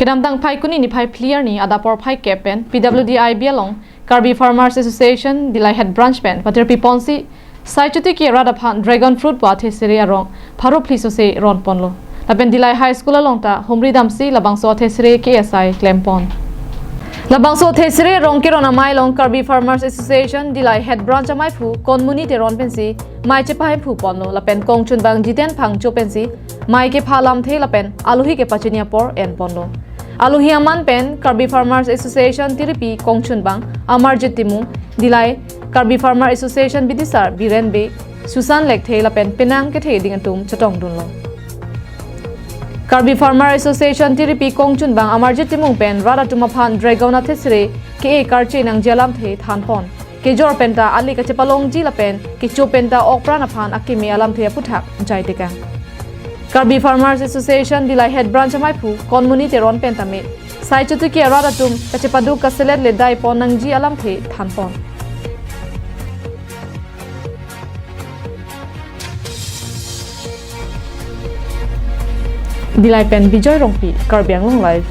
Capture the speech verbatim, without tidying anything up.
Kedamtang Phaikuni niphai phli arni adap porphai kep pen P W D I B along Karbi Farmers Association Dillai Head Branch pen patirpi ponsi sai chotiki arat aphan dragon fruit pu athesere arong pharo phli sose ron ponlo. Lapen Dillai High School along ta humri damsi labangso athesere ke-e asai klem pon. Labangso athesere arong keron amei along Karbi Farmers Association Dillai Head Branch ameiphu Konmuni Teron pensi mei chepahemphu ponlo lapen kongchunbang Jiten Phangcho pensi mei kepha alamthe lapen alohi kepachini apor en ponlo. Alohi aman pen Karbi Farmers Association tiripi kongchunbang Amarjit Timung, Dillai Karbi Farmer Association bidisar Biren Bey, Susan Lekthe lapen penang kethe ding atum chetongdunlo. Karbi Farmer Association tiripi kongchunbang Amarjit Timung pen rat atum aphan dragon athesere ke-e karche nangji alamthe than pon. Kejor penta ali kachepalongji lapen kecho penta okpran aphan akeme alamthe aputhak jai tekang. Karbi Farmers Association Dillai Head Branch ameiphu Konmuni Teron pen tame sai chotiki arat atum kachepaduk kaselet ledai pon nangji alamthe than pon. Dillai pen Bijoy Rongpi, Karbi Anglong Live.